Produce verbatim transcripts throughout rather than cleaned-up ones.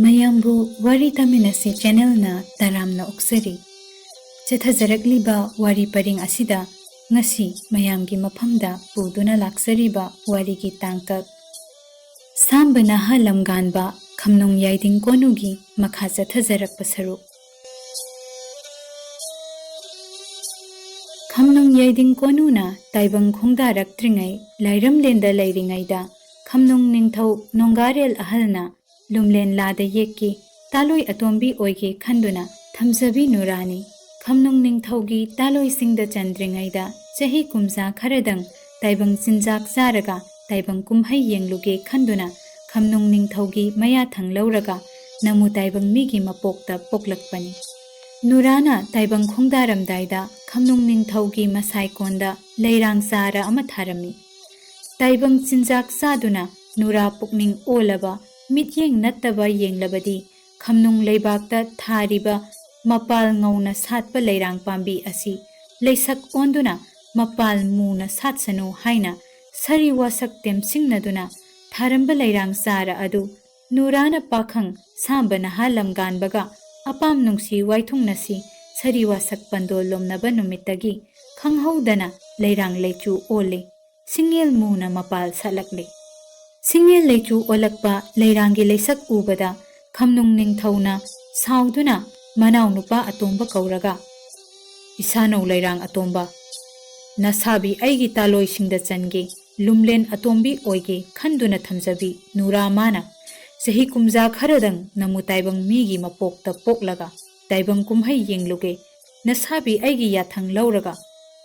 ꯃꯌꯥꯝꯕꯨ ꯋꯥꯔꯤ ꯇꯥꯃꯤꯟꯅꯁꯤ ꯆꯦꯅꯦꯜꯅ ꯇꯔꯥꯝꯅ ꯑꯣꯛꯆꯔꯤ꯫ ꯆꯠꯊꯖꯔꯛꯂꯤꯕ ꯋꯥꯔꯤ ꯄꯔꯤꯡ ꯑꯁꯤꯗ ꯉꯁꯤ ꯃꯌꯥꯝꯒꯤ ꯃꯐꯝꯗ ꯄꯨꯗꯨꯅ ꯂꯥꯛꯆꯔꯤꯕ ꯋꯥꯔꯤꯒꯤ ꯇꯥꯡꯀꯛ ꯁꯥꯝꯕ ꯅꯍꯥ ꯂꯝꯒꯥꯟꯕ ꯈꯝꯅꯨꯡ ꯌꯥꯏꯗꯤꯡ ꯀꯣꯅꯨꯒꯤ ꯃꯈꯥ ꯆꯠꯊꯖꯔꯛꯄ ꯁꯔꯨꯛ꯫ ꯈꯝꯅꯨꯡ ꯌꯥꯏꯗꯤꯡ ꯀꯣꯅꯨꯅ ꯇꯥꯏꯕꯪ ꯈꯣꯡꯗꯥꯔꯛꯇ꯭ꯔꯤꯉꯩ ꯂꯥꯏꯔꯝꯂꯦꯟꯗ ꯂꯩꯔꯤꯉꯩꯗ ꯈꯝꯅꯨꯡ ꯅꯤꯡꯊꯧ ꯅꯣꯡꯒꯥꯔꯦꯜ ꯑꯍꯜꯅ ꯂꯨꯝꯂꯦꯟ ꯂꯥꯗ ꯌꯦꯛꯀꯤ ꯇꯥꯂꯣꯏ ꯑꯇꯣꯝꯕꯤ ꯑꯣꯏꯒꯦ ꯈꯟꯗꯨꯅ ꯊꯝꯖꯕꯤ ꯅꯨꯔꯥꯅꯤ꯫ ꯈꯝꯅꯨꯡ ꯅꯤꯡꯊꯧꯒꯤ ꯇꯥꯂꯣꯏꯁꯤꯡꯗ ꯆꯟꯗ꯭ꯔꯤꯉꯩꯗ ꯆꯍꯤ ꯀꯨꯝꯖꯥ ꯈꯔꯗꯪ ꯇꯥꯏꯕꯪ ꯆꯤꯟꯖꯥꯛ ꯆꯥꯔꯒ ꯇꯥꯏꯕꯪ ꯀꯨꯝꯍꯩ ꯌꯦꯡꯂꯨꯒꯦ ꯈꯟꯗꯨꯅ ꯈꯝꯅꯨꯡ ꯅꯤꯡꯊꯧꯒꯤ ꯃꯌꯥꯊꯪ ꯂꯧꯔꯒ ꯅꯃꯨ ꯇꯥꯏꯕꯪ ꯃꯤꯒꯤ ꯃꯄꯣꯛꯇ ꯄꯣꯛꯂꯛꯄꯅꯤ꯫ ꯅꯨꯔꯥꯅ ꯇꯥꯏꯕꯪ ꯈꯣꯡꯗꯥꯔꯝꯗꯥꯏꯗ ꯈꯝꯅꯨꯡ ꯅꯤꯡꯊꯧꯒꯤ ꯃꯁꯥꯏꯀꯣꯟꯗ ꯂꯩꯔꯥꯡ ꯆꯥꯔ ꯑꯃ ꯊꯥꯔꯝꯃꯤ꯫ ꯇꯥꯏꯕꯪ ꯆꯤꯟꯖꯥꯛ ꯆꯥꯗꯨꯅ ꯅꯨꯔꯥ ꯄꯨꯛꯅꯤꯡ ꯑꯣꯜꯂꯕ ꯃꯤꯠꯌꯦꯡ ꯅꯠꯇꯕ ꯌꯦꯡꯂꯕꯗꯤ ꯈꯝꯅꯨꯡ ꯂꯩꯕꯥꯛꯇ ꯊꯥꯔꯤꯕ ꯃꯄꯥꯜ ꯉꯧꯅ ꯁꯥꯠꯄ ꯂꯩꯔꯥꯡ ꯄꯥꯝꯕꯤ ꯑꯁꯤ ꯂꯩꯁꯛ ꯑꯣꯟꯗꯨꯅ ꯃꯄꯥꯜ ꯃꯨꯅ ꯁꯥꯠꯁꯅꯨ ꯍꯥꯏꯅ ꯁꯥꯔꯤ ꯋꯥꯁꯛ ꯇꯦꯝꯁꯤꯡꯅꯗꯨꯅ ꯊꯥꯔꯝꯕ ꯂꯩꯔꯥꯡ ꯆꯥꯔ ꯑꯗꯨ ꯅꯨꯔꯥꯅ ꯄꯥꯈꯪ ꯁꯥꯝꯕ ꯅꯍꯥ ꯂꯝꯒꯥꯟꯕꯒ ꯑꯄꯥꯝ ꯅꯨꯡꯁꯤ ꯋꯥꯏꯊꯨꯡꯅꯁꯤ ꯁꯥꯔꯤ ꯋꯥꯁꯛ ꯄꯟꯗꯣ ꯂꯣꯝꯅꯕ ꯅꯨꯃꯤꯠꯇꯒꯤ ꯈꯪꯍꯧꯗꯅ ꯂꯩꯔꯥꯡ ꯂꯩꯆꯨ ꯑꯣꯜꯂꯤ꯫ ꯁꯤꯡꯉꯦꯜ ꯃꯨꯅ ꯃꯄꯥꯜ ꯁꯥꯠꯂꯛꯂꯤ꯫ ꯁꯤꯡꯉꯦꯜ ꯂꯩꯆꯨ ꯑꯣꯜꯂꯛꯄ ꯂꯩꯔꯥꯡꯒꯤ ꯂꯩꯁꯛ ꯎꯕꯗ ꯈꯝꯅꯨꯡ ꯅꯤꯡꯊꯧꯅ ꯁꯥꯎꯗꯨꯅ ꯃꯅꯥꯎ ꯅꯨꯄꯥ ꯑꯇꯣꯝꯕ ꯀꯧꯔꯒ, "ꯏꯁꯥꯅꯧ ꯂꯩꯔꯥꯡ ꯑꯇꯣꯝꯕ, ꯅꯁꯥꯕꯤ ꯑꯩꯒꯤ ꯇꯥꯂꯣꯏꯁꯤꯡꯗ ꯆꯟꯒꯦ ꯂꯨꯝꯂꯦꯟ ꯑꯇꯣꯝꯕꯤ ꯑꯣꯏꯒꯦ ꯈꯟꯗꯨꯅ ꯊꯝꯖꯕꯤ ꯅꯨꯔꯥ ꯃꯥꯅ ꯆꯍꯤ ꯀꯨꯝꯖꯥ ꯈꯔꯗꯪ ꯅꯃꯨ ꯇꯥꯏꯕꯪ ꯃꯤꯒꯤ ꯃꯄꯣꯛꯇ ꯄꯣꯛꯂꯒ ꯇꯥꯏꯕꯪ ꯀꯨꯝꯍꯩ ꯌꯦꯡꯂꯨꯒꯦ, ꯅꯁꯥꯕꯤ ꯑꯩꯒꯤ ꯌꯥꯊꯪ ꯂꯧꯔꯒ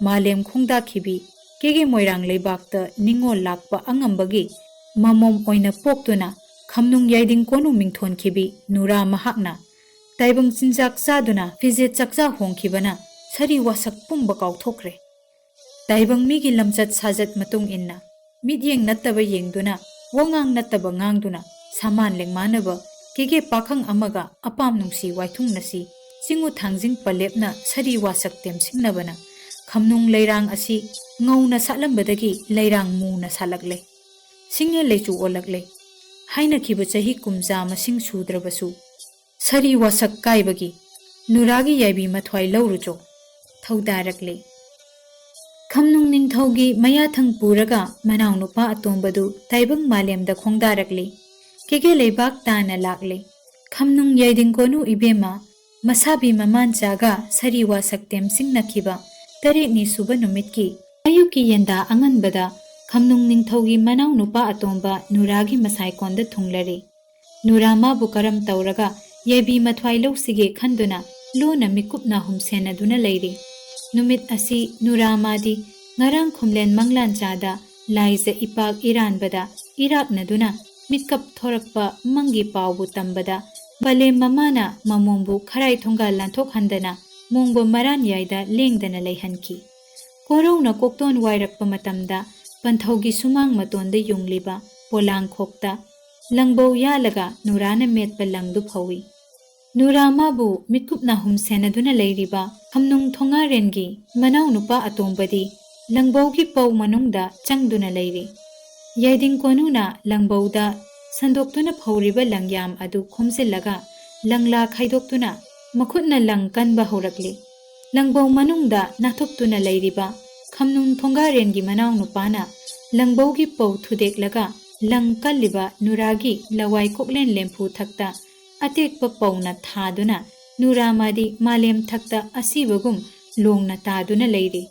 ꯃꯥꯂꯦꯝ ꯈꯣꯡꯗꯥꯈꯤꯕꯤ ꯀꯦꯒꯦ ꯃꯣꯏꯔꯥꯡ ꯂꯩꯕꯥꯛꯇ ꯅꯤꯡꯉꯣꯜ ꯂꯥꯛꯄ ꯑꯉꯝꯕꯒꯤ ꯃꯃꯣꯝ ꯑꯣꯏꯅ ꯄꯣꯛꯇꯨꯅ ꯈꯝꯅꯨꯡ ꯌꯥꯏꯗꯤꯡ ꯀꯣꯅꯨ ꯃꯤꯡꯊꯣꯟꯈꯤꯕꯤ ꯅꯨꯔꯥ ꯃꯍꯥꯛꯅ ꯇꯥꯏꯕꯪ ꯆꯤꯟꯖꯥꯛ ꯆꯥꯗꯨꯅ ꯐꯤꯖꯦꯠ ꯆꯥꯛꯆꯥ ꯍꯣꯡꯈꯤꯕꯅ ꯁꯥꯔꯤ ꯋꯥꯁꯛ ꯄꯨꯝꯕ ꯀꯥꯎꯊꯣꯛꯈ꯭ꯔꯦ꯫ ꯇꯥꯏꯕꯪ ꯃꯤꯒꯤ ꯂꯝꯆꯠ ꯁꯥꯖꯠ ꯃꯇꯨꯡ ꯏꯟꯅ ꯃꯤꯠꯌꯦꯡ ꯅꯠꯇꯕ ꯌꯦꯡꯗꯨꯅ, ꯋꯥꯉꯥꯡ ꯅꯠꯇꯕ ꯉꯥꯡꯗꯨꯅ, ꯁꯃꯥꯟ ꯂꯦꯡꯃꯥꯟꯅꯕ ꯀꯦꯒꯦ ꯄꯥꯈꯪ ꯑꯃꯒ ꯑꯄꯥꯝ ꯅꯨꯡꯁꯤ ꯋꯥꯏꯊꯨꯡꯅꯁꯤ ꯆꯤꯡꯉꯨ ꯊꯥꯡꯖꯤꯡ ꯄꯂꯦꯞꯅ ꯁꯥꯔꯤ ꯋꯥꯁꯛ ꯇꯦꯝꯁꯤꯡꯅꯕꯅ ꯈꯝꯅꯨꯡ ꯂꯩꯔꯥꯡ ꯑꯁꯤ ꯉꯧꯅ ꯁꯥꯠꯂꯝꯕꯗꯒꯤ ꯂꯩꯔꯥꯡ ꯃꯨꯅ ꯁꯥꯠꯂꯛꯂꯦ꯫ ꯁꯤꯡꯉꯦꯜ ꯂꯩꯆꯨ ꯑꯣꯜꯂꯛꯂꯦ꯫ ꯍꯥꯏꯅꯈꯤꯕ ꯆꯍꯤ ꯀꯨꯝꯖꯥ ꯃꯁꯤꯡ ꯁꯨꯗ꯭ꯔꯕꯁꯨ, ꯁꯥꯔꯤ ꯋꯥꯁꯛ ꯀꯥꯏꯕꯒꯤ ꯅꯨꯔꯥꯒꯤ ꯌꯥꯏꯕꯤ ꯃꯊ꯭ꯋꯥꯏ ꯂꯧꯔꯨꯆꯣ ꯊꯧꯗꯥꯔꯛꯂꯦ꯫ ꯈꯝꯅꯨꯡ ꯅꯤꯡꯊꯧꯒꯤ ꯃꯌꯥꯊꯪ ꯄꯨꯔꯒ ꯃꯅꯥꯎꯅꯨꯄꯥ ꯑꯇꯣꯝꯕꯗꯨ ꯇꯥꯏꯕꯪ ꯃꯥꯂꯦꯝꯗ ꯈꯣꯡꯗꯥꯔꯛꯂꯦ꯫ ꯀꯦꯒꯦ ꯂꯩꯕꯥꯛ ꯇꯥꯅ ꯂꯥꯛꯂꯦ꯫ ꯈꯝꯅꯨꯡ ꯌꯥꯏꯗꯤꯡꯀꯣꯅꯨ ꯏꯕꯦꯝꯃ, ꯃꯁꯥꯕꯤ ꯃꯃꯥꯟꯆꯥꯒ ꯁꯥꯔꯤ ꯋꯥꯁꯛ ꯇꯦꯝꯁꯤꯡꯅꯈꯤꯕ ꯇꯔꯦꯠꯅꯤ ꯁꯨꯕ ꯅꯨꯃꯤꯠꯀꯤ ꯑꯌꯨꯛꯀꯤ ꯌꯦꯟꯗꯥ ꯑꯉꯟꯕꯗ ꯈꯝꯅꯨꯡ ꯅꯤꯡꯊꯧꯒꯤ ꯃꯅꯥꯎꯅꯨꯄꯥ ꯑꯇꯣꯝꯕ ꯅꯨꯔꯥꯒꯤ ꯃꯁꯥꯏꯀꯣꯟꯗ ꯊꯨꯡꯂꯔꯦ꯫ ꯅꯨꯔꯥ ꯃꯥꯕꯨ ꯀꯔꯝ ꯇꯧꯔꯒ ꯌꯥꯏꯕꯤ ꯃꯊ꯭ꯋꯥꯏ ꯂꯧꯁꯤꯒꯦ ꯈꯟꯗꯨꯅ ꯂꯣꯟꯅ ꯃꯤꯀꯨꯞ ꯅꯥꯍꯨꯝ ꯁꯦꯟꯅꯗꯨꯅ ꯂꯩꯔꯤ꯫ ꯅꯨꯃꯤꯠ ꯑꯁꯤ ꯅꯨꯔꯥ ꯃꯥꯗꯤ ꯉꯔꯥꯡ ꯈꯨꯝꯂꯦꯟ ꯃꯪꯂꯥꯟꯆꯥꯗ ꯂꯥꯏꯖ ꯏꯄꯥꯛ ꯏꯔꯥꯟꯕꯗ ꯏꯔꯥꯛꯅꯗꯨꯅ ꯃꯤꯀꯞ ꯊꯣꯔꯛꯄ ꯃꯪꯒꯤ ꯄꯥꯎꯕꯨ ꯇꯝꯕꯗ ꯕꯂꯦꯝ ꯃꯃꯥꯅ ꯃꯃꯣꯝꯕꯨ ꯈꯔꯥꯏ ꯊꯣꯡꯒꯥꯜ ꯂꯥꯟꯊꯣꯛꯍꯟꯗꯅ ꯃꯣꯡꯕ ꯃꯔꯥꯟ ꯌꯥꯏꯗ ꯂꯦꯡꯗꯅ ꯂꯩꯍꯟꯈꯤ꯫ ꯀꯣꯔꯧꯅ ꯀꯣꯛꯇꯣꯟ ꯋꯥꯏꯔꯛꯄ ꯃꯇꯝꯗ ꯄꯟꯊꯧꯒꯤ ꯁꯨꯃꯥꯡ ꯃꯇꯣꯟꯗ ꯌꯨꯡꯂꯤꯕ ꯄꯣꯂꯥꯡꯈꯣꯛꯇ ꯂꯪꯕꯧ ꯌꯥꯜꯂꯒ ꯅꯨꯔꯥꯅ ꯃꯦꯠꯄ ꯂꯪꯗꯨ ꯐꯧꯏ꯫ ꯅꯨꯔꯥ ꯃꯥꯕꯨ ꯃꯤꯠꯀꯨꯞ ꯅꯥꯍꯨꯝ ꯁꯦꯟꯅꯗꯨꯅ ꯂꯩꯔꯤꯕ ꯈꯝꯅꯨꯡ ꯊꯣꯉꯥꯔꯦꯟꯒꯤ ꯃꯅꯥꯎꯅꯨꯄꯥ ꯑꯇꯣꯝꯕꯗꯤ ꯂꯪꯕꯧꯒꯤ ꯄꯧ ꯃꯅꯨꯡꯗ ꯆꯪꯗꯨꯅ ꯂꯩꯔꯤ꯫ ꯌꯥꯏꯗꯤꯡ ꯀꯣꯅꯨꯅ ꯂꯪꯕꯧꯗ ꯁꯟꯗꯣꯛꯇꯨꯅ ꯐꯧꯔꯤꯕ ꯂꯪꯌꯥꯝ ꯑꯗꯨ ꯈꯣꯝꯖꯤꯜꯂꯒ ꯂꯪꯂꯥ ꯈꯥꯏꯗꯣꯛꯇꯨꯅ ꯃꯈꯨꯠꯅ ꯂꯪ ꯀꯟꯕ ꯍꯧꯔꯛꯂꯤ꯫ ꯂꯪꯕꯧ ꯃꯅꯨꯡꯗ ꯅꯥꯊꯨꯞꯇꯨꯅ ꯂꯩꯔꯤꯕ ꯈꯝꯅꯨꯡ ꯊꯣꯡꯒꯥꯔꯦꯟꯒꯤ ꯃꯅꯥꯎꯅꯨꯄꯥꯅ ꯂꯪꯕꯧꯒꯤ ꯄꯧ ꯊꯨꯗꯦꯛꯂꯒ ꯂꯪ ꯀꯜꯂꯤꯕ ꯅꯨꯔꯥꯒꯤ ꯂꯋꯥꯏ ꯀꯣꯛꯂꯦꯟ ꯂꯦꯝꯐꯨ ꯊꯛꯇ ꯑꯇꯦꯛꯄ ꯄꯧꯅ ꯊꯥꯗꯨꯅ ꯅꯨꯔꯥ ꯃꯥꯗꯤ ꯃꯥꯂꯦꯝ ꯊꯛꯇ ꯑꯁꯤꯕꯒꯨꯝ ꯂꯣꯡꯅ ꯇꯥꯗꯨꯅ ꯂꯩꯔꯤ꯫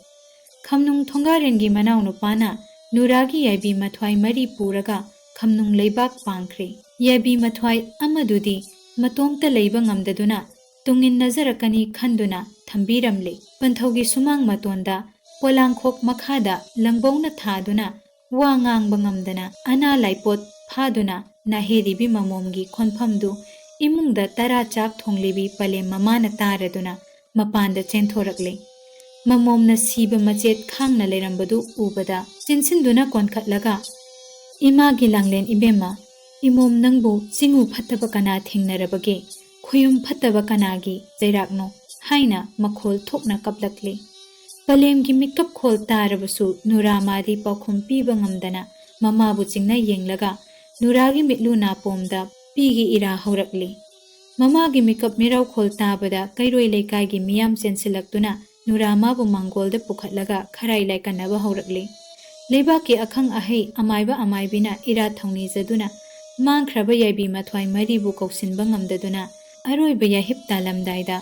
ꯈꯝꯅꯨꯡ ꯊꯣꯡꯒꯥꯔꯦꯟꯒꯤ ꯃꯅꯥꯎꯅꯨꯄꯥꯅ ꯅꯨꯔꯥꯒꯤ ꯌꯥꯏꯕꯤ ꯃꯊ꯭ꯋꯥꯏ ꯃꯔꯤ ꯄꯨꯔꯒ ꯈꯝꯅꯨꯡ ꯂꯩꯕꯥꯛ ꯄꯥꯡꯈ꯭ꯔꯦ꯫ ꯌꯥꯏꯕꯤ ꯃꯊ꯭ꯋꯥꯏ ꯑꯃꯗꯨꯗꯤ ꯃꯇꯣꯝꯇ ꯂꯩꯕ ꯉꯝꯗꯗꯨꯅ ꯇꯨꯡꯏꯟꯅꯖꯔꯛꯀꯅꯤ ꯈꯟꯗꯨꯅ ꯊꯝꯕꯤꯔꯝꯂꯦ꯫ ꯄꯟꯊꯧꯒꯤ ꯁꯨꯃꯥꯡ ꯃꯇꯣꯟꯗ ꯄꯣꯂꯥꯡꯈꯣꯛ ꯃꯈꯥꯗ ꯂꯪꯕꯧꯅ ꯊꯥꯗꯨꯅ ꯋꯥ ꯉꯥꯡꯕ ꯉꯝꯗꯅ ꯑꯅꯥ ꯂꯥꯏꯄꯣꯠ ꯐꯥꯗꯨꯅ ꯅꯥꯍꯦꯔꯤꯕꯤ ꯃꯃꯣꯝꯒꯤ ꯈꯣꯟꯐꯝꯗꯨ ꯏꯃꯨꯡꯗ ꯇꯔꯥ ꯆꯥꯛ ꯊꯣꯡꯂꯤꯕꯤ ꯄꯂꯦꯝ ꯃꯃꯥꯅ ꯇꯥꯔꯗꯨꯅ ꯃꯄꯥꯟꯗ ꯆꯦꯟꯊꯣꯔꯛꯂꯦ꯫ ꯃꯃꯣꯝꯅ ꯁꯤꯕ ꯃꯆꯦꯠ ꯈꯥꯡꯅ ꯂꯩꯔꯝꯕꯗꯨ ꯎꯕꯗ ꯆꯤꯟꯁꯤꯟꯗꯨꯅ ꯀꯣꯟꯈꯠꯂꯒ, "ꯏꯃꯥꯒꯤ ꯂꯥꯡꯂꯦꯟ ꯏꯕꯦꯝꯃ, ꯏꯃꯣꯝ ꯅꯪꯕꯨ ꯆꯤꯡꯉꯨ ꯐꯠꯇꯕ ꯀꯅꯥ ꯊꯦꯡꯅꯔꯕꯒꯦ? ꯈꯨꯌꯨꯝ ꯐꯠꯇꯕ ꯀꯅꯥꯒꯤ ꯆꯩꯔꯥꯛꯅꯣ?" ꯍꯥꯏꯅ ꯃꯈꯣꯜ ꯊꯣꯛꯅ ꯀꯞꯂꯛꯂꯤ꯫ ꯄꯂꯦꯝꯒꯤ ꯃꯤꯀꯞ ꯈꯣꯜ ꯇꯥꯔꯕꯁꯨ ꯅꯨꯔꯥ ꯃꯥꯗꯤ ꯄꯥꯎꯈꯨꯝ ꯄꯤꯕ ꯉꯝꯗꯅ ꯃꯃꯥꯕꯨ ꯆꯤꯡꯅ ꯌꯦꯡꯂꯒ, ꯅꯨꯔꯥꯒꯤ ꯃꯤꯠꯂꯨ ꯅꯥꯄꯣꯝꯗ ꯄꯤꯒꯤ ꯏꯔꯥ ꯍꯧꯔꯛꯂꯤ꯫ ꯃꯃꯥꯒꯤ ꯃꯤꯀꯞ ꯃꯤꯔꯥꯎꯈꯣꯜ ꯇꯥꯕꯗ ꯀꯩꯔꯣꯏ ꯂꯩꯀꯥꯏꯒꯤ ꯃꯤꯌꯥꯝ ꯆꯦꯟꯁꯤꯜꯂꯛꯇꯨꯅ ꯅꯨꯔꯥ ꯃꯥꯕꯨ ꯃꯥꯡꯒꯣꯜꯗ ꯄꯨꯈꯠꯂꯒ ꯈꯔꯥꯏ ꯂꯥꯏꯀꯠꯅꯕ ꯍꯧꯔꯛꯂꯤ꯫ ꯂꯩꯕꯥꯛꯀꯤ ꯑꯈꯪ ꯑꯍꯩ ꯑꯃꯥꯏꯕ ꯑꯃꯥꯏꯕꯤꯅ ꯏꯔꯥ ꯊꯧꯅꯤꯖꯗꯨꯅ ꯃꯥꯡꯈ꯭ꯔꯕ ꯌꯥꯏꯕꯤ ꯃꯊ꯭ꯋꯥꯏ ꯃꯔꯤꯕꯨ ꯀꯧꯁꯤꯟꯕ ꯉꯝꯗꯗꯨꯅ ꯑꯔꯣꯏꯕ ꯌꯥꯍꯤꯞ ꯇꯥꯂꯝꯗꯥꯏꯗ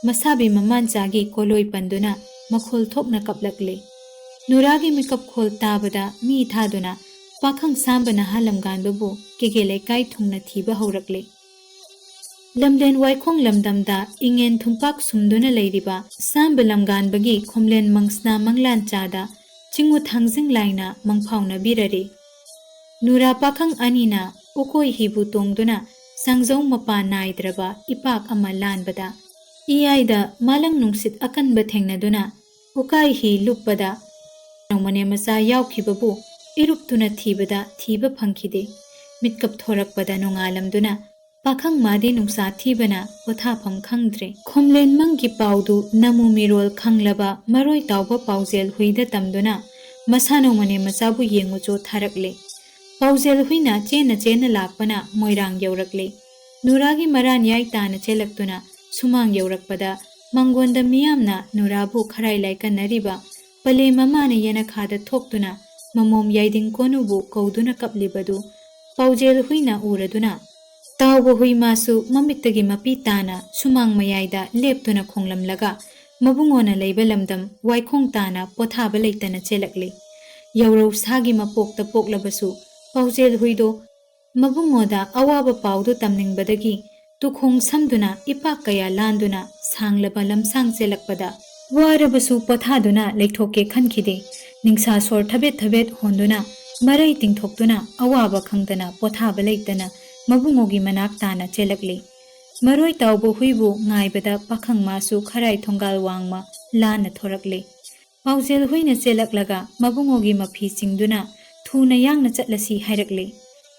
ꯃꯁꯥꯕꯤ ꯃꯃꯥꯟꯆꯥꯒꯤ ꯀꯣꯂꯣꯏ ꯄꯟꯗꯨꯅ ꯃꯈꯣꯜ ꯊꯣꯛꯅ ꯀꯞꯂꯛꯂꯤ꯫ ꯅꯨꯔꯥꯒꯤ ꯃꯤꯀꯞ ꯈꯣꯜ ꯇꯥꯕꯗ ꯃꯤ ꯊꯥꯗꯨꯅ ꯄꯥꯈꯪ ꯁꯥꯝꯕ ꯅꯍꯥ ꯂꯝꯒꯥꯟꯕꯕꯨ ꯀꯦꯒꯦ ꯂꯩꯀꯥꯏ ꯊꯨꯡꯅ ꯊꯤꯕ ꯍꯧꯔꯛꯂꯤ꯫ ꯂꯝꯂꯦꯟ ꯋꯥꯏꯈꯣꯡ ꯂꯝꯗꯝꯗ ꯏꯉꯦꯟ ꯊꯨꯝꯄꯥꯛ ꯁꯨꯝꯗꯨꯅ ꯂꯩꯔꯤꯕ ꯁꯥꯝꯕ ꯂꯝꯒꯥꯟꯕꯒꯤ ꯈꯣꯝꯂꯦꯟ ꯃꯪꯁꯅꯥ ꯃꯪꯂꯥꯟ ꯆꯥꯗ ꯆꯤꯡꯉꯨ ꯊꯥꯡꯖꯤꯡ ꯂꯥꯏꯅ ꯃꯪꯐꯥꯎꯅꯕꯤꯔꯔꯤ꯫ ꯅꯨꯔꯥ ꯄꯥꯈꯪ ꯑꯅꯤꯅ ꯎꯀꯣꯏ ꯍꯤꯕꯨ ꯇꯣꯡꯗꯨꯅ ꯁꯪꯖꯧ ꯃꯄꯥ ꯅꯥꯏꯗ꯭ꯔꯕ ꯏꯄꯥꯛ ꯑꯃ ꯂꯥꯟꯕꯗ ꯏꯌꯥꯏꯗ ꯃꯥꯂꯪ ꯅꯨꯡꯁꯤꯠ ꯑꯀꯟꯕ ꯊꯦꯡꯅꯗꯨꯅ ꯎꯀꯥꯏ ꯍꯤ ꯂꯨꯞꯄꯗ ꯅꯣꯡꯃꯅꯦ ꯃꯆꯥ ꯌꯥꯎꯈꯤꯕꯕꯨ ꯏꯔꯨꯞꯇꯨꯅ ꯊꯤꯕꯗ ꯊꯤꯕ ꯐꯪꯈꯤꯗꯦ꯫ ꯃꯤꯠꯀꯞ ꯊꯣꯔꯛꯄꯗ ꯅꯣꯡꯉꯥꯜꯂꯝꯗꯨꯅ ꯄꯥꯈꯪ ꯃꯥꯗꯤ ꯅꯨꯡꯁꯥ ꯊꯤꯕꯅ ꯄꯣꯊꯥꯐꯝ ꯈꯪꯗ꯭ꯔꯦ꯫ ꯈꯣꯝꯂꯦꯟ ꯃꯪꯒꯤ ꯄꯥꯎꯗꯨ ꯅꯃꯨ ꯃꯤꯔꯣꯜ ꯈꯪꯂꯕ ꯃꯔꯣꯏ ꯇꯥꯎꯕ ꯄꯥꯎꯖꯦꯜ ꯍꯨꯏꯗ ꯇꯝꯗꯨꯅ ꯃꯁꯥ ꯅꯣꯡꯃꯅꯦ ꯃꯆꯥꯕꯨ ꯌꯦꯡꯉꯨꯆꯣ ꯊꯥꯔꯛꯂꯦ꯫ ꯄꯥꯎꯖꯦꯜ ꯍꯨꯏꯅ ꯆꯦꯟꯅ ꯆꯦꯟꯅ ꯂꯥꯛꯄꯅ ꯃꯣꯏꯔꯥꯡ ꯌꯧꯔꯛꯂꯦ꯫ ꯅꯨꯔꯥꯒꯤ ꯃꯔꯥꯟ ꯌꯥꯏ ꯇꯥꯅ ꯆꯦꯜꯂꯛꯇꯨꯅ ꯁꯨꯃꯥꯡ ꯌꯧꯔꯛꯄꯗ ꯃꯪꯒꯣꯟꯗ ꯃꯤꯌꯥꯝꯅ ꯅꯨꯔꯥꯕꯨ ꯈꯔꯥꯏ ꯂꯥꯏꯀꯟꯅꯔꯤꯕ ꯄꯂꯦꯝ ꯃꯃꯥꯅ ꯌꯦꯅꯈꯥꯗ ꯊꯣꯛꯇꯨꯅ ꯃꯃꯣꯝ ꯌꯥꯏꯗꯤꯡ ꯀꯣꯅꯨꯕꯨ ꯀꯧꯗꯨꯅ ꯀꯞꯂꯤꯕꯗꯨ ꯄꯥꯎꯖꯦꯜ ꯍꯨꯏꯅ ꯎꯔꯗꯨꯅ ꯇꯥꯎꯕ ꯍꯨꯏ ꯃꯥꯁꯨ ꯃꯃꯤꯠꯇꯒꯤ ꯃꯄꯤ ꯇꯥꯅ ꯁꯨꯃꯥꯡ ꯃꯌꯥꯏꯗ ꯂꯦꯞꯇꯨꯅ ꯈꯣꯡꯂꯝꯂꯒ ꯃꯕꯨꯡꯉꯣꯅ ꯂꯩꯕ ꯂꯝꯗꯝ ꯋꯥꯏꯈꯣꯡ ꯇꯥꯅ ꯄꯣꯊꯥꯕ ꯂꯩꯇꯅ ꯆꯦꯜꯂꯛꯂꯤ꯫ ꯌꯧꯔꯧ ꯁꯥꯒꯤ ꯃꯄꯣꯛꯇ ꯄꯣꯛꯂꯕꯁꯨ ꯄꯥꯎꯖꯦꯜ ꯍꯨꯏꯗꯣ ꯃꯕꯨꯡꯉꯣꯗ ꯑꯋꯥꯕ ꯄꯥꯎꯗꯨ ꯇꯝꯅꯤꯡꯕꯗꯒꯤ ꯇꯨꯈꯣꯡ ꯁꯝꯗꯨꯅ ꯏꯄꯥꯛ ꯀꯌꯥ ꯂꯥꯟꯗꯨꯅ ꯁꯥꯡꯂꯕ ꯂꯝꯁꯥꯡ ꯆꯦꯜꯂꯛꯄꯗ ꯋꯥꯔꯕꯁꯨ ꯄꯣꯊꯥꯗꯨꯅ ꯂꯩꯊꯣꯛꯀꯦ ꯈꯟꯈꯤꯗꯦ꯫ ꯅꯤꯡꯁꯥ ꯁꯣꯔ ꯊꯕꯦꯠ ꯊꯕꯦꯠ ꯍꯣꯟꯗꯨꯅ ꯃꯔꯩ ꯇꯤꯡꯊꯣꯛꯇꯨꯅ ꯑꯋꯥꯕ ꯈꯪꯗꯅ ꯄꯣꯊꯥꯕ ꯂꯩꯇꯅ ꯃꯕꯨꯡꯉꯣꯒꯤ ꯃꯅꯥꯛ ꯇꯥꯅ ꯆꯦꯜꯂꯛꯂꯤ꯫ ꯃꯔꯣꯏ ꯇꯥꯎꯕ ꯍꯨꯏꯕꯨ ꯉꯥꯏꯕꯗ ꯄꯥꯈꯪ ꯃꯥꯁꯨ ꯈꯔꯥꯏ ꯊꯣꯡꯒꯥꯜ ꯋꯥꯡꯃ ꯂꯥꯟꯅ ꯊꯣꯔꯛꯂꯤ꯫ ꯄꯥꯎꯖꯦꯜ ꯍꯨꯏꯅ ꯆꯦꯜꯂꯛꯂꯒ ꯃꯕꯨꯡꯉꯣꯒꯤ ꯃꯐꯤ ꯆꯤꯡꯗꯨꯅ ꯊꯨꯅ ꯌꯥꯡꯅ ꯆꯠꯂꯁꯤ ꯍꯥꯏꯔꯛꯂꯤ꯫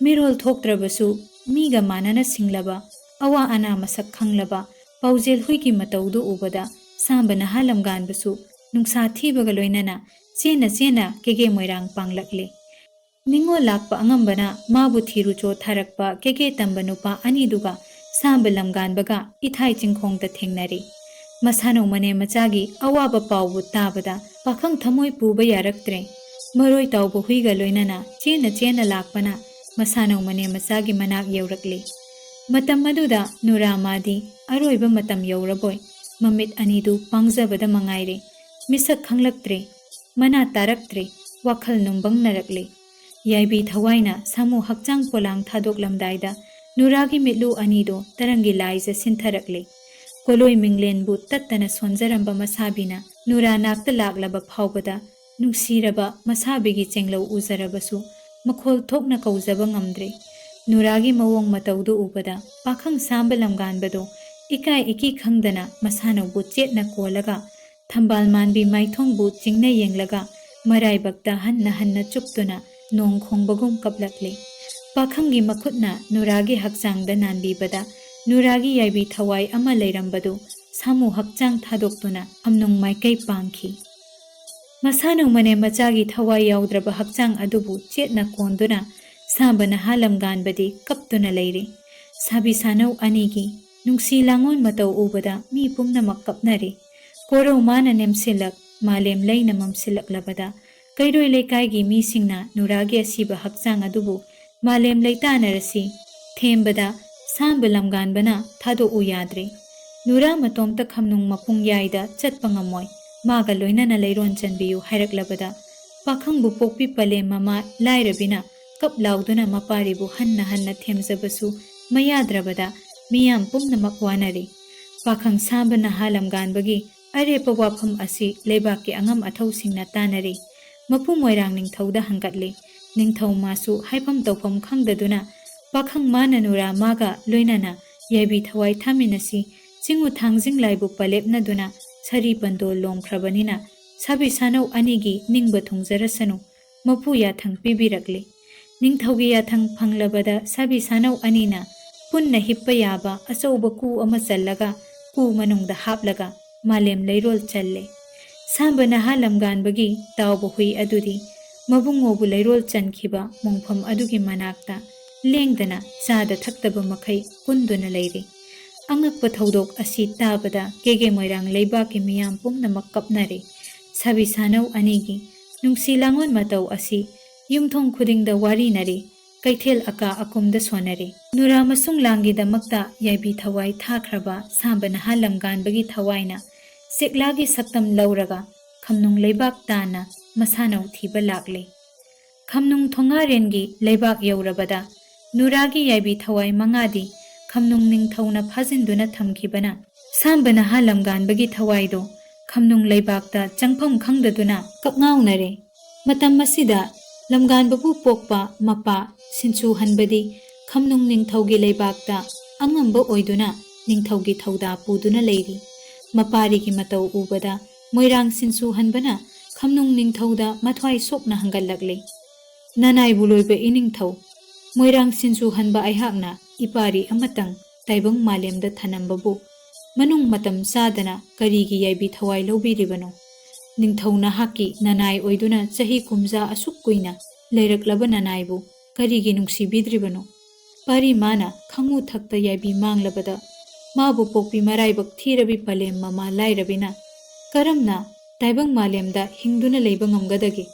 ꯃꯤꯔꯣꯜ ꯊꯣꯛꯇ꯭ꯔꯕꯁꯨ ꯃꯤꯒ ꯃꯥꯟꯅꯅ ꯁꯤꯡꯂꯕ, ꯑꯋꯥ ꯑꯅꯥ ꯃꯁꯛ ꯈꯪꯂꯕ ꯄꯥꯎꯖꯦꯜ ꯍꯨꯏꯒꯤ ꯃꯇꯧꯗꯨ ꯎꯕꯗ ꯁꯥꯝꯕ ꯅꯍꯥ ꯂꯝꯒꯥꯟꯕꯁꯨ ꯅꯨꯡꯁꯥ ꯊꯤꯕꯒ ꯂꯣꯏꯅꯅ ꯆꯦꯟꯅ ꯆꯦꯟꯅ ꯀꯦꯒꯦ ꯃꯣꯏꯔꯥꯡ ꯄꯥꯡꯂꯛꯂꯤ꯫ ꯅꯤꯡꯉꯣꯜ ꯂꯥꯛꯄ ꯑꯉꯝꯕꯅ ꯃꯥꯕꯨ ꯊꯤꯔꯨꯆꯣ ꯊꯥꯔꯛꯄ ꯀꯦꯀꯦ ꯇꯝꯕ ꯅꯨꯄꯥ ꯑꯅꯤꯗꯨꯒ ꯁꯥꯝꯕ ꯂꯝꯒꯥꯟꯕꯒ ꯏꯊꯥꯏ ꯆꯤꯡꯈꯣꯡꯗ ꯊꯦꯡꯅꯔꯦ꯫ ꯃꯁꯥꯅꯧ ꯃꯅꯦ ꯃꯆꯥꯒꯤ ꯑꯋꯥꯕ ꯄꯥꯎꯕꯨ ꯇꯥꯕꯗ ꯄꯥꯈꯪ ꯊꯃꯣꯏ ꯄꯨꯕ ꯌꯥꯔꯛꯇ꯭ꯔꯦ꯫ ꯃꯔꯣꯏ ꯇꯥꯎꯕ ꯍꯨꯏꯒ ꯂꯣꯏꯅꯅ ꯆꯦꯟꯅ ꯆꯦꯟꯅ ꯂꯥꯛꯄꯅ ꯃꯁꯥꯅꯧ ꯃꯅꯦ ꯃꯆꯥꯒꯤ ꯃꯅꯥꯛ ꯌꯧꯔꯛꯂꯦ꯫ ꯃꯇꯝ ꯑꯗꯨꯗ ꯅꯨꯔꯥ ꯃꯥꯗꯤ ꯑꯔꯣꯏꯕ ꯃꯇꯝ ꯌꯧꯔꯕꯣꯏ ꯃꯃꯤꯠ ꯑꯅꯤꯗꯨ ꯄꯥꯡꯖꯕꯗ ꯃꯉꯥꯏꯔꯦ꯫ ꯃꯤꯁꯛ ꯈꯪꯂꯛꯇ꯭ꯔꯦ꯫ ꯃꯅꯥ ꯇꯥꯔꯛꯇ꯭ꯔꯦ꯫ ꯋꯥꯈꯜ ꯅꯨꯡꯕꯪꯅꯔꯛꯂꯦ꯫ ꯌꯥꯏꯕꯤ ꯊꯋꯥꯏꯅ ꯁꯥꯃꯨ ꯍꯛꯆꯥꯡ ꯄꯣꯂꯥꯡ ꯊꯥꯗꯣꯛꯂꯝꯗꯥꯏꯗ ꯅꯨꯔꯥꯒꯤ ꯃꯤꯠꯂꯨ ꯑꯅꯤꯗꯨ ꯇꯔꯪꯒꯤ ꯂꯥꯏꯖ ꯁꯤꯟꯊꯔꯛꯂꯦ꯫ ꯀꯣꯂꯣꯏ ꯃꯤꯡꯂꯦꯟꯕꯨ ꯇꯠꯇꯅ ꯁꯣꯟꯖꯔꯝꯕ ꯃꯁꯥꯕꯤꯅ ꯅꯨꯔꯥ ꯅꯥꯛꯇ ꯂꯥꯛꯂꯕ ꯐꯥꯎꯕꯗ ꯅꯨꯡꯁꯤꯔꯕ ꯃꯁꯥꯕꯤꯒꯤ ꯆꯦꯡꯂꯧ ꯎꯖꯔꯕꯁꯨ ꯃꯈꯣꯜ ꯊꯣꯛꯅ ꯀꯧꯖꯕ ꯉꯝꯗ꯭ꯔꯦ꯫ ꯅꯨꯔꯥꯒꯤ ꯃꯑꯣꯡ ꯃꯇꯧꯗꯨ ꯎꯕꯗ ꯄꯥꯈꯪ ꯁꯥꯝꯕ ꯂꯝꯒꯥꯟꯕꯗꯨ ꯏꯀꯥꯏ ꯏꯀꯤ ꯈꯪꯗꯅ ꯃꯁꯥꯅꯧꯕꯨ ꯆꯦꯠꯅ ꯀꯣꯜꯂꯒ ꯊꯝꯕꯥꯜ ꯃꯥꯟꯕꯤ ꯃꯥꯏꯊꯣꯡꯕꯨ ꯆꯤꯡꯅ ꯌꯦꯡꯂꯒ ꯃꯔꯥꯏꯕꯛꯇ ꯍꯟꯅ ꯍꯟꯅ ꯆꯨꯞꯇꯨꯅ ꯅꯣꯡ ꯈꯣꯡꯕꯒꯨꯝ ꯀꯞꯂꯛꯂꯦ꯫ ꯄꯥꯈꯪꯒꯤ ꯃꯈꯨꯠꯅ ꯅꯨꯔꯥꯒꯤ ꯍꯛꯆꯥꯡꯗ ꯅꯥꯟꯕꯤꯕꯗ ꯅꯨꯔꯥꯒꯤ ꯌꯥꯏꯕꯤ ꯊꯋꯥꯏ ꯑꯃ ꯂꯩꯔꯝꯕꯗꯨ ꯁꯥꯃꯨ ꯍꯛꯆꯥꯡ ꯊꯥꯗꯣꯛꯇꯨꯅ ꯈꯝꯅꯨꯡ ꯃꯥꯏꯀꯩ ꯄꯥꯡꯈꯤ꯫ ꯃꯁꯥꯅꯧ ꯃꯅꯦ ꯃꯆꯥꯒꯤ ꯊꯋꯥꯏ ꯌꯥꯎꯗ꯭ꯔꯕ ꯍꯛꯆꯥꯡ ꯑꯗꯨꯕꯨ ꯆꯦꯠꯅ ꯀꯣꯟꯗꯨꯅ ꯁꯥꯝꯕ ꯅꯍꯥ ꯂꯝꯒꯥꯟꯕꯗꯤ ꯀꯞꯇꯨꯅ ꯂꯩꯔꯤ꯫ ꯁꯥꯕꯤ ꯁꯥꯅꯧ ꯑꯅꯤꯒꯤ ꯅꯨꯡꯁꯤ ꯂꯥꯡꯑꯣꯟ ꯃꯇꯧ ꯎꯕꯗ ꯃꯤ ꯄꯨꯝꯅꯃꯛ ꯀꯞꯅꯔꯤ꯫ ꯀꯣꯔꯧ ꯃꯥꯅ ꯅꯦꯝꯁꯤꯜꯂꯛ, ꯃꯥꯂꯦꯝ ꯂꯩꯅ ꯃꯝꯁꯤꯜꯂꯛꯂꯕꯗ ꯀꯩꯔꯣꯏ ꯂꯩꯀꯥꯏꯒꯤ ꯃꯤꯁꯤꯡꯅ ꯅꯨꯔꯥꯒꯤ ꯑꯁꯤꯕ ꯍꯛꯆꯥꯡ ꯑꯗꯨꯕꯨ ꯃꯥꯂꯦꯝ ꯂꯩꯇꯥꯅꯔꯁꯤ ꯊꯦꯝꯕꯗ ꯁꯥꯝꯕ ꯂꯝꯒꯥꯟꯕꯅ ꯊꯥꯗꯣꯛꯎ ꯌꯥꯗ꯭ꯔꯦ꯫ ꯅꯨꯔꯥ ꯃꯇꯣꯝꯇ ꯈꯝꯅꯨꯡ ꯃꯄꯨꯡ ꯌꯥꯏꯗ ꯆꯠꯄ ꯉꯝꯃꯣꯏ, ꯃꯥꯒ ꯂꯣꯏꯅꯅ ꯂꯩꯔꯣꯟ ꯆꯟꯕꯤꯌꯨ ꯍꯥꯏꯔꯛꯂꯕꯗ ꯄꯥꯈꯪꯕꯨ ꯄꯣꯛꯄꯤ ꯄꯂꯦꯝ ꯃꯃꯥ ꯂꯥꯏꯔꯕꯤꯅ ꯀꯞ ꯂꯥꯎꯗꯨꯅ ꯃꯄꯥꯔꯤꯕꯨ ꯍꯟꯅ ꯍꯟꯅ ꯊꯦꯝꯖꯕꯁꯨ ꯃꯌꯥꯗ꯭ꯔꯕꯗ ꯃꯤꯌꯥꯝ ꯄꯨꯝꯅꯃꯛ ꯋꯥꯅꯔꯤ꯫ ꯄꯥꯈꯪ ꯁꯥꯝꯕ ꯅꯍꯥ ꯂꯝꯒꯥꯟꯕꯒꯤ ꯑꯔꯦꯞꯄ ꯋꯥꯐꯝ ꯑꯁꯤ ꯂꯩꯕꯥꯛꯀꯤ ꯑꯉꯝ ꯑꯊꯧꯁꯤꯡꯅ ꯇꯥꯅꯔꯤ꯫ ꯃꯄꯨ ꯃꯣꯏꯔꯥꯡ ꯅꯤꯡꯊꯧꯗ ꯍꯪꯒꯠꯂꯤ꯫ ꯅꯤꯡꯊꯧ ꯃꯥꯁꯨ ꯍꯥꯏꯐꯝ ꯇꯧꯐꯝ ꯈꯪꯗꯗꯨꯅ ꯄꯥꯈꯪ ꯃꯥꯅ ꯅꯨꯔꯥ ꯃꯥꯒ ꯂꯣꯏꯅꯅ ꯌꯥꯏꯕꯤ ꯊꯋꯥꯏ ꯊꯥꯃꯤꯟꯅꯁꯤ, ꯆꯤꯡꯉꯨ ꯊꯥꯡꯖꯤꯡ ꯂꯥꯏꯕꯨ ꯄꯂꯦꯞꯅꯗꯨꯅ ꯁꯥꯔꯤ ꯄꯟꯗꯣꯜ ꯂꯣꯝꯈ꯭ꯔꯕꯅꯤꯅ ꯁꯥꯕꯤ ꯁꯥꯅꯧ ꯑꯅꯤꯒꯤ ꯅꯤꯡꯕ ꯊꯨꯡꯖꯔꯁꯅꯨ, ꯃꯄꯨ ꯌꯥꯊꯪ ꯄꯤꯕꯤꯔꯛꯂꯤ꯫ ꯅꯤꯡꯊꯧꯒꯤ ꯌꯥꯊꯪ ꯐꯪꯂꯕꯗ ꯁꯥꯕꯤ ꯁꯥꯅꯧ ꯑꯅꯤꯅ ꯄꯨꯟꯅ ꯍꯤꯞꯄ ꯌꯥꯕ ꯑꯆꯧꯕ ꯀꯨ ꯑꯃ ꯆꯜꯂꯒ ꯀꯨ ꯃꯅꯨꯡꯗ ꯍꯥꯞꯂꯒ ꯃꯥꯂꯦꯝ ꯂꯩꯔꯣꯜ ꯆꯜꯂꯦ꯫ ꯁꯥꯝꯕ ꯅꯍꯥ ꯂꯝꯒꯥꯟꯕꯒꯤ ꯇꯥꯎꯕ ꯍꯨꯏ ꯑꯗꯨꯗꯤ ꯃꯕꯨꯡꯉꯣꯕꯨ ꯂꯩꯔꯣꯜ ꯆꯟꯈꯤꯕ ꯃꯣꯡꯐꯝ ꯑꯗꯨꯒꯤ ꯃꯅꯥꯛꯇ ꯂꯦꯡꯗꯅ ꯆꯥꯗ ꯊꯛꯇꯕ ꯃꯈꯩ ꯄꯨꯟꯗꯨꯅ ꯂꯩꯔꯤ꯫ ꯑꯉꯛꯄ ꯊꯧꯗꯣꯛ ꯑꯁꯤ ꯇꯥꯕꯗ ꯀꯦꯒꯦ ꯃꯣꯏꯔꯥꯡ ꯂꯩꯕꯥꯛꯀꯤ ꯃꯤꯌꯥꯝ ꯄꯨꯝꯅꯃꯛ ꯀꯞꯅꯔꯤ꯫ ꯁꯥꯕꯤ ꯁꯥꯅꯧ ꯑꯅꯤꯒꯤ ꯅꯨꯡꯁꯤ ꯂꯥꯡꯑꯣꯟ ꯃꯇꯧ ꯑꯁꯤ ꯌꯨꯝꯊꯣꯡ ꯈꯨꯗꯤꯡꯗ ꯋꯥꯔꯤꯅꯔꯤ, ꯀꯩꯊꯦꯜ ꯑꯀꯥ ꯑꯀꯨꯝꯗ ꯁꯣꯟꯅꯔꯤ꯫ ꯅꯨꯔꯥ ꯃꯁꯨꯡ ꯂꯥꯡꯒꯤꯗꯃꯛꯇ ꯌꯥꯏꯕꯤ ꯊꯋꯥꯏ ꯊꯥꯈ꯭ꯔꯕ ꯁꯥꯝꯕ ꯅꯍꯥ ꯂꯝꯒꯥꯟꯕꯒꯤ ꯊꯋꯥꯏꯅ ꯆꯦꯛꯂꯥꯒꯤ ꯁꯛꯇꯝ ꯂꯧꯔꯒ ꯈꯝꯅꯨꯡ ꯂꯩꯕꯥꯛ ꯇꯥꯟꯅ ꯃꯁꯥꯅꯧ ꯊꯤꯕ ꯂꯥꯛꯂꯤ꯫ ꯈꯝꯅꯨꯡ ꯊꯣꯉꯥꯔꯦꯟꯒꯤ ꯂꯩꯕꯥꯛ ꯌꯧꯔꯕꯗ ꯅꯨꯔꯥꯒꯤ ꯌꯥꯏꯕꯤ ꯊꯋꯥꯏ ꯃꯉꯥꯗꯤ ꯈꯝꯅꯨꯡ ꯅꯤꯡꯊꯧꯅ ꯐꯥꯖꯤꯟꯗꯨꯅ ꯊꯝꯈꯤꯕꯅ ꯁꯥꯝꯕ ꯅꯍꯥ ꯂꯝꯒꯥꯟꯕꯒꯤ ꯊꯋꯥꯏꯗꯣ ꯈꯝꯅꯨꯡ ꯂꯩꯕꯥꯛꯇ ꯆꯪꯐꯝ ꯈꯪꯗꯗꯨꯅ ꯀꯛꯉꯥꯎꯅꯔꯦ꯫ ꯃꯇꯝ ꯑꯁꯤꯗ ꯂꯝꯒꯥꯟꯕꯕꯨ ꯄꯣꯛꯄ ꯃꯄꯥ ꯁꯤꯟꯁꯨ ꯍꯟꯕꯗꯤ ꯈꯝꯅꯨꯡ ꯅꯤꯡꯊꯧꯒꯤ ꯂꯩꯕꯥꯛꯇ ꯑꯉꯝꯕ ꯑꯣꯏꯗꯨꯅ ꯅꯤꯡꯊꯧꯒꯤ ꯊꯧꯗꯥ ꯄꯨꯗꯨꯅ ꯂꯩꯔꯤ꯫ ꯃꯄꯥꯔꯤꯒꯤ ꯃꯇꯧ ꯎꯕꯗ ꯃꯣꯏꯔꯥꯡ ꯁꯤꯟꯁꯨ ꯍꯟꯕꯅ ꯈꯝꯅꯨꯡ ꯅꯤꯡꯊꯧꯗ ꯃꯊ꯭ꯋꯥꯏ ꯁꯣꯛꯅ ꯍꯪꯒꯠꯂꯛꯂꯤ꯫ ꯅꯅꯥꯏꯕꯨ ꯂꯣꯏꯕ ꯏꯅꯤꯡꯊꯧ, ꯃꯣꯏꯔꯥꯡ ꯁꯤꯟꯁꯨ ꯍꯟꯕ ꯑꯩꯍꯥꯛꯅ ꯏꯄꯥꯔꯤ ꯑꯃꯇꯪ ꯇꯥꯏꯕꯪ ꯃꯥꯂꯦꯝꯗ ꯊꯅꯝꯕꯕꯨ ꯃꯅꯨꯡ ꯃꯇꯝ ꯆꯥꯗꯅ ꯀꯔꯤꯒꯤ ꯌꯥꯏꯕꯤ ꯊꯋꯥꯏ ꯂꯧꯕꯤꯔꯤꯕꯅꯣ? ꯅꯤꯡꯊꯧ ꯅꯍꯥꯛꯀꯤ ꯅꯅꯥꯏ ꯑꯣꯏꯗꯨꯅ ꯆꯍꯤ ꯀꯨꯝꯖꯥ ꯑꯁꯨꯛ ꯀꯨꯏꯅ ꯂꯩꯔꯛꯂꯕ ꯅꯅꯥꯏꯕꯨ ꯀꯔꯤꯒꯤ ꯅꯨꯡꯁꯤꯕꯤꯗ꯭ꯔꯤꯕꯅꯣ? ꯄꯥꯔꯤ ꯃꯥꯅ ꯈꯪꯉꯨ ꯊꯛꯇ ꯌꯥꯏꯕꯤ ꯃꯥꯡꯂꯕꯗ ꯃꯥꯕꯨ ꯄꯣꯛꯄꯤ ꯃꯔꯥꯏꯕꯛ ꯊꯤꯔꯕꯤ ꯄꯂꯦꯝ ꯃꯃꯥ ꯂꯥꯏꯔꯕꯤꯅ ꯀꯔꯝꯅ ꯇꯥꯏꯕꯪ ꯃꯥꯂꯦꯝꯗ ꯍꯤꯡꯗꯨꯅ ꯂꯩꯕ ꯉꯝꯒꯗꯒꯦ?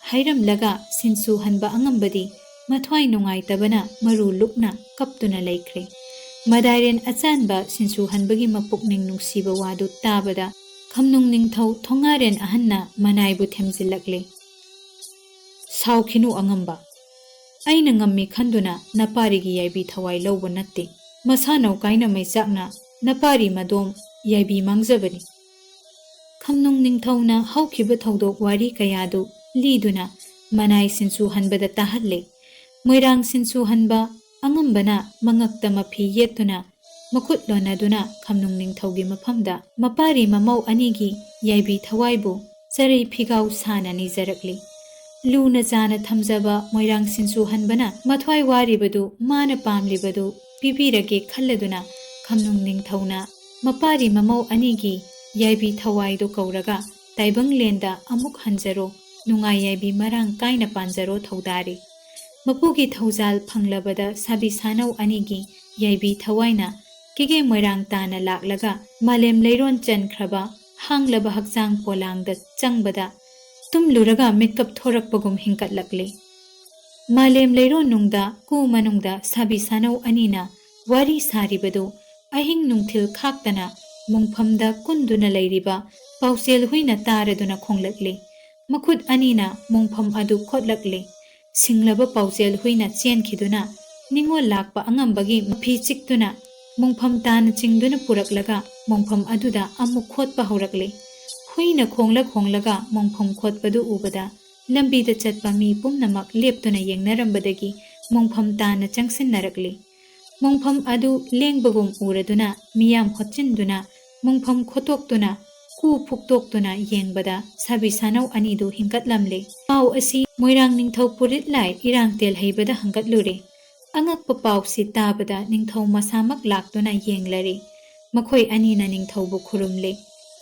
ꯍꯥꯏꯔꯝꯂꯒ ꯁꯤꯟꯁꯨ ꯍꯟꯕ ꯑꯉꯝꯕꯗꯤ ꯃꯊ꯭ꯋꯥꯏ ꯅꯨꯡꯉꯥꯏꯇꯕꯅ ꯃꯔꯨ ꯂꯨꯛꯅ ꯀꯞꯇꯨꯅ ꯂꯩꯈ꯭ꯔꯦ꯫ ꯃꯗꯥꯏꯔꯦꯟ ꯑꯆꯥꯟꯕ ꯁꯤꯟꯁꯨ ꯍꯟꯕꯒꯤ ꯃꯄꯨꯛꯅꯤꯡ ꯅꯨꯡꯁꯤꯕ ꯋꯥꯗꯨ ꯇꯥꯕꯗ ꯈꯝꯅꯨꯡ ꯅꯤꯡꯊꯧ ꯊꯣꯉꯥꯔꯦꯟ ꯑꯍꯟꯅ ꯃꯅꯥꯏꯕꯨ ꯊꯦꯝꯖꯤꯜꯂꯛꯂꯦ꯫ ꯁꯥꯎꯈꯤꯅꯨ ꯑꯉꯝꯕ꯫ ꯑꯩꯅ ꯉꯝꯃꯤ ꯈꯟꯗꯨꯅ ꯅꯄꯥꯔꯤꯒꯤ ꯌꯥꯏꯕꯤ ꯊꯋꯥꯏ ꯂꯧꯕ ꯅꯠꯇꯦ꯫ ꯃꯁꯥꯅꯧ ꯀꯥꯏꯅ ꯃꯩꯆꯥꯛꯅ ꯅꯄꯥꯔꯤ ꯃꯗꯣꯝ ꯌꯥꯏꯕꯤ ꯃꯥꯡꯖꯕꯅꯤ꯫ ꯈꯝꯅꯨꯡ ꯅꯤꯡꯊꯧꯅ ꯍꯧꯈꯤꯕ ꯊꯧꯗꯣꯛ ꯋꯥꯔꯤ ꯀꯌꯥꯗꯨ ꯂꯤꯗꯨꯅ ꯃꯅꯥꯏ ꯁꯤꯟꯁꯨ ꯍꯟꯕꯗ ꯇꯥꯍꯜꯂꯦ꯫ ꯃꯣꯏꯔꯥꯡ ꯁꯤꯟꯁꯨ ꯍꯟꯕ ꯑꯉꯝꯕꯅ ꯃꯉꯛꯇ ꯃꯐꯤ ꯌꯦꯠꯇꯨꯅ ꯃꯈꯨꯠ ꯂꯣꯟꯅꯗꯨꯅ ꯈꯝꯅꯨꯡ ꯅꯤꯡꯊꯧꯒꯤ ꯃꯐꯝꯗ ꯃꯄꯥꯔꯤ ꯃꯃꯧ ꯑꯅꯤꯒꯤ ꯌꯥꯏꯕꯤ ꯊꯋꯥꯏꯕꯨ ꯆꯔꯩ ꯐꯤꯒꯥꯎ ꯁꯥꯅ ꯅꯤꯖꯔꯛꯂꯤ꯫ ꯂꯨꯅ ꯆꯥꯅ ꯊꯝꯖꯕ ꯃꯣꯏꯔꯥꯡ ꯁꯤꯟꯁꯨ ꯍꯟꯕꯅ ꯃꯊ꯭ꯋꯥꯏ ꯋꯥꯔꯤꯕꯗꯨ ꯃꯥꯅ ꯄꯥꯝꯂꯤꯕꯗꯨ ꯄꯤꯕꯤꯔꯒꯦ ꯈꯜꯂꯗꯨꯅ ꯈꯝꯅꯨꯡ ꯅꯤꯡꯊꯧꯅ ꯃꯄꯥꯔꯤ ꯃꯃꯧ ꯑꯅꯤꯒꯤ ꯌꯥꯏꯕꯤ ꯊꯋꯥꯏꯗꯨ ꯀꯧꯔꯒ ꯇꯥꯏꯕꯪꯂꯦꯟꯗ ꯑꯃꯨꯛ ꯍꯟꯖꯔꯣ, ꯅꯨꯡꯉꯥꯏ ꯌꯥꯏꯕꯤ ꯃꯔꯥꯡ ꯀꯥꯏꯅ ꯄꯥꯟꯖꯔꯣ ꯊꯧꯗꯥꯔꯤ꯫ ꯃꯄꯨꯒꯤ ꯊꯧꯖꯥꯜ ꯐꯪꯂꯕꯗ ꯁꯥꯕꯤ ꯁꯥꯅꯧ ꯑꯅꯤꯒꯤ ꯌꯥꯏꯕꯤ ꯊꯋꯥꯏꯅ ꯀꯦꯒꯦ ꯃꯣꯏꯔꯥꯡ ꯇꯥꯅ ꯂꯥꯛꯂꯒ ꯃꯥꯂꯦꯝ ꯂꯩꯔꯣꯟ ꯆꯟꯈ꯭ꯔꯕ ꯍꯥꯡꯂꯕ ꯍꯛꯆꯥꯡ ꯄꯣꯂꯥꯡꯗ ꯆꯪꯕꯗ ꯇꯨꯝꯂꯨꯔꯒ ꯃꯤꯠꯀꯞ ꯊꯣꯔꯛꯄꯒꯨꯝ ꯍꯤꯡꯀꯠꯂꯛꯂꯤ꯫ ꯃꯥꯂꯦꯝ ꯂꯩꯔꯣꯟꯅꯨꯡꯗ ꯀꯨ ꯃꯅꯨꯡꯗ ꯁꯥꯕꯤ ꯁꯥꯅꯧ ꯑꯅꯤꯅ ꯋꯥꯔꯤ ꯁꯥꯔꯤꯕꯗꯨ ꯑꯍꯤꯡ ꯅꯨꯡꯊꯤꯜ ꯈꯥꯛꯇꯅ ꯃꯣꯡꯐꯝꯗ ꯀꯨꯟꯗꯨꯅ ꯂꯩꯔꯤꯕ ꯄꯥꯎꯆꯦꯜ ꯍꯨꯏꯅ ꯇꯥꯔꯗꯨꯅ ꯈꯣꯡꯂꯛꯂꯤ꯫ ꯃꯈꯨꯠ ꯑꯅꯤꯅ ꯃꯣꯡꯐꯝ ꯑꯗꯨ ꯈꯣꯠꯂꯛꯂꯤ꯫ ꯁꯤꯡꯂꯕ ꯄꯥꯎꯆꯦꯜ ꯍꯨꯏꯅ ꯆꯦꯟꯈꯤꯗꯨꯅ ꯅꯤꯡꯉꯣꯜ ꯂꯥꯛꯄ ꯑꯉꯝꯕꯒꯤ ꯃꯐꯤ ꯆꯤꯛꯇꯨꯅ ꯃꯣꯡꯐꯝ ꯇꯥꯅ ꯆꯤꯡꯗꯨꯅ ꯄꯨꯔꯛꯂꯒ ꯃꯣꯡꯐꯝ ꯑꯗꯨꯗ ꯑꯃꯨꯛ ꯈꯣꯠꯄ ꯍꯧꯔꯛꯂꯤ꯫ ꯍꯨꯏꯅ ꯈꯣꯡꯂ ꯈꯣꯡꯂꯒ ꯃꯣꯡꯐꯝ ꯈꯣꯠꯄꯗꯨ ꯎꯕꯗ ꯂꯝꯕꯤꯗ ꯆꯠꯄ ꯃꯤ ꯄꯨꯝꯅꯃꯛ ꯂꯦꯞꯇꯨꯅ ꯌꯦꯡꯅꯔꯝꯕꯗꯒꯤ ꯃꯣꯡꯐꯝ ꯇꯥꯅ ꯆꯪꯁꯤꯟꯅꯔꯛꯂꯤ꯫ ꯃꯣꯡꯐꯝ ꯑꯗꯨ ꯂꯦꯡꯕꯒꯨꯝ ꯎꯔꯗꯨꯅ ꯃꯤꯌꯥꯝ ꯍꯣꯠꯆꯤꯟꯗꯨꯅ ꯃꯣꯡꯐꯝ ꯈꯣꯠꯇꯣꯛꯇꯨꯅ ꯀꯨ ꯐꯨꯛꯇꯣꯛꯇꯨꯅ ꯌꯦꯡꯕꯗ ꯁꯥꯕꯤ ꯁꯥꯅꯧ ꯑꯅꯤꯗꯨ ꯍꯤꯡꯀꯠꯂꯝꯂꯦ꯫ ꯄꯥꯎ ꯑꯁꯤ ꯃꯣꯏꯔꯥꯡ ꯅꯤꯡꯊꯧ ꯄꯨꯔꯤꯠꯂꯥꯏ ꯏꯔꯥꯡꯇꯦꯜ ꯍꯩꯕꯗ ꯍꯪꯒꯠꯂꯨꯔꯦ꯫ ꯑꯉꯛꯄ ꯄꯥꯎꯁꯤ ꯇꯥꯕꯗ ꯅꯤꯡꯊꯧ ꯃꯁꯥꯃꯛ ꯂꯥꯛꯇꯨꯅ ꯌꯦꯡꯂꯔꯦ꯫ ꯃꯈꯣꯏ ꯑꯅꯤꯅ ꯅꯤꯡꯊꯧꯕꯨ ꯈꯨꯔꯨꯝꯂꯦ꯫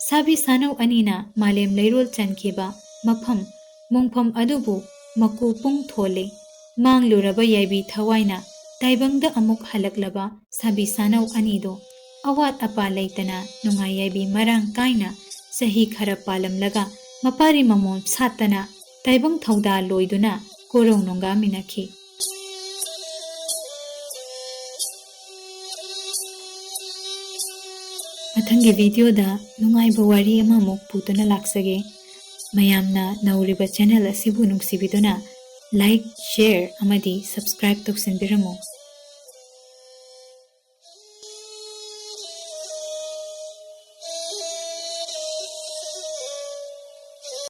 ꯁꯥꯕꯤ ꯁꯥꯅꯧ ꯑꯅꯤꯅ ꯃꯥꯂꯦꯝ ꯂꯩꯔꯣꯜ ꯆꯟꯈꯤꯕ ꯃꯐꯝ ꯃꯣꯡꯐꯝ ꯑꯗꯨꯕꯨ ꯃꯀꯨ ꯄꯨꯡ ꯊꯣꯜꯂꯦ꯫ ꯃꯥꯡꯂꯨꯔꯕ ꯌꯥꯏꯕꯤ ꯊꯋꯥꯏꯅ ꯇꯥꯏꯕꯪꯗ ꯑꯃꯨꯛ ꯍꯜꯂꯛꯂꯕ ꯁꯥꯕꯤ ꯁꯥꯅꯧ ꯑꯅꯤꯗꯨ ꯑꯋꯥꯠ ꯑꯄꯥ ꯂꯩꯇꯅ ꯅꯨꯡꯉꯥꯏ ꯌꯥꯏꯕꯤ ꯃꯔꯥꯡ ꯀꯥꯏꯅ ꯆꯍꯤ ꯈꯔ ꯄꯥꯜꯂꯝꯂꯒ ꯃꯄꯥꯔꯤ ꯃꯃꯣꯟ ꯁꯥꯠꯇꯅ ꯇꯥꯏꯕꯪ ꯊꯧꯗꯥ ꯂꯣꯏꯗꯨꯅ ꯀꯣꯔꯧ ꯅꯣꯡꯒꯥꯃꯤꯟꯅꯈꯤ꯫ ꯃꯊꯪꯒꯤ ꯚꯤꯗꯤꯑꯣꯗ ꯅꯨꯡꯉꯥꯏꯕ ꯋꯥꯔꯤ ꯑꯃꯃꯨꯛ ꯄꯨꯗꯨꯅ ꯂꯥꯛꯆꯒꯦ꯫ ꯃꯌꯥꯝꯅ ꯅꯧꯔꯤꯕ ꯆꯦꯅꯦꯜ ꯑꯁꯤꯕꯨ ꯅꯨꯡꯁꯤꯕꯤꯗꯨꯅ like, share ꯑꯃꯗꯤ subscribe ꯇꯧꯁꯤꯟꯕꯤꯔꯝꯃꯨ꯫